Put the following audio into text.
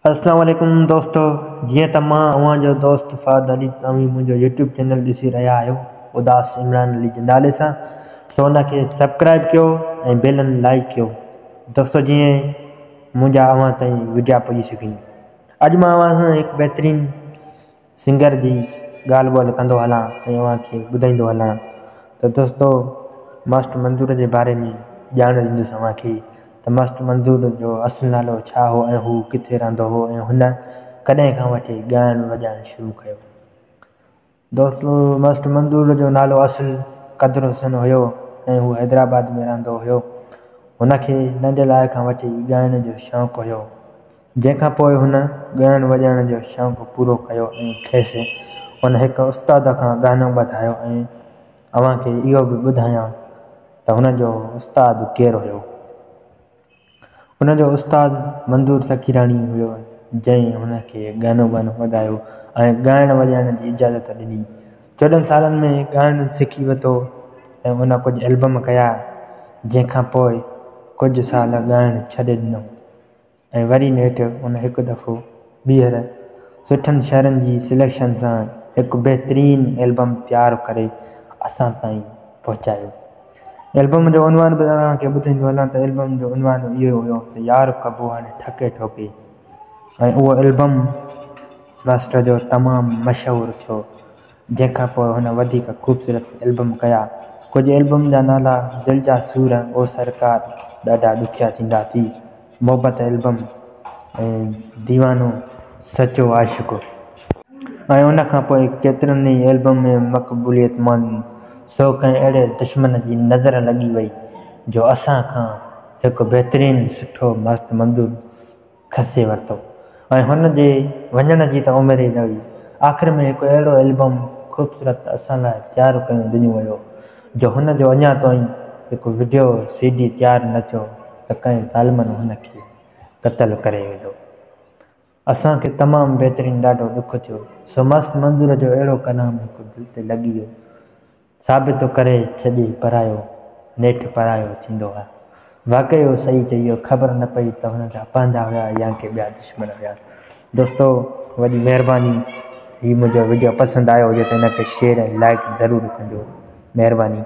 اسلام عليڪم دوستو جيئن ته مان اوهان جو دوست فهد علي توهين منهنجو يوٽيوب چينل ڏسي رهيا آهيو اداس عمران علي جي نالي سان سو ان کي سبسڪرائب ڪيو ۽ بيل لائڪ ڪيو دوستو جيئن منهنجا اوهان تائين وڊيا پڄي سگهن. اڄ مان اوهان سان هڪ بهترين سنگر جي ڳالهه ٻولهه ڪندو هلان ۽ اوهان کي ٻڌائيندو هلان ته دوستو ماسٽر منظور جي باري ۾ ڄاڻ ڏيندس اوهان کي ته ماسٽر منظور جو اصل نالو ڇا هو ۽ هو ڪٿي رهندو هو ۽ هن ڪڏهن کان وٺي ڳائڻ وڄائڻ شروع ڪيو. دوستو ماسٽر منظور جو نالو اصل قدر حسين هيو ۽ هو حيدرآباد ۾ رهندو هيو. هن کي ننڍي لاء کان وٺي ڳائڻ جو شوق هيو. جنهن کان پوء هن ڳائڻ وڄائڻ جو شوق پورو ڪيو ۽ کيس هن هڪ استاد کان گانو ٻڌايو ۽ اوهان کي اهو به ٻڌايان ته هن جو استاد ڪير هيو. هن جو استاد منظور سخيراڻي هيو جنهن هن کي گانو ٻانو ٻڌايو ۽ ڳائڻ وڄائڻ جي اجازت ڏني. 14 سالن ۾ ڳائڻ سکي ورتو ۽ هن ڪجهه البم ڪيا جنهن کان پوء ڪجهه سال ڳائڻ ڇڏي ڏنو. ۽ وري نيٺ هن هڪ دفعو ٻيهر سٺن شعرن جي سليڪشن سان هڪ بهترين البم تيار ڪري اسان تائين پهچايو. البم جو عنوان به اوهان کي ٻڌائيندو هلان ته البم جو عنوان اهو هيو ته يار ڪبو هاڻي ٺڪي ٺوڪي ۽ اهو البم ماسٽر جو تمام مشهور ٿيو. جنهن کان پوء هن وڌيڪ خوبصورت البم ڪيا. ڪجهه البم جا نالا دل جا سور، او سرڪار ڏاڍا ڏکيا ٿيندا ٿي، محبت البم ۽ ديوانو سچو عاشق. ۽ ان کان پوء ڪيترن ئي البم ۾ مقبوليت ماڻي. سو ڪنهن اهڙي دشمن جي نظر لڳي وئي جو اسان کان هڪ بهترين سٺو مست منظور کسي ورتو ۽ هن جي وڃڻ جي ته اميد ئي نه هئي. آخر ۾ هڪ اهڙو البم خوبصورت اسان لاء تيار ڪيو ڏنو ويو جو هن جو اڃا تائين هڪ وڊيو سي ڊي تيار نه ٿيو ته ڪنهن ظالمن هن کي قتل ڪري وڌو. اسان کي تمام بهترين ڏاڍو ڏک ٿيو. سو مست منظور جو اهڙو ڪلام هڪ دل تي لڳي ويو. ثابت ڪري ڇڏي پرايو نيٺ پرايو ٿيندو آ. واقعي اهو صحيح چئي ويو خبر نه پئي ته هن جا پنهنجا هيا يا ڪي ٻيا دشمن هيا. دوستو وڏي مهرباني هي منهنجو وڊيو پسند آيو هجي ته هن کي شيئر ۽ لائيڪ ضرور ڪجو مهرباني.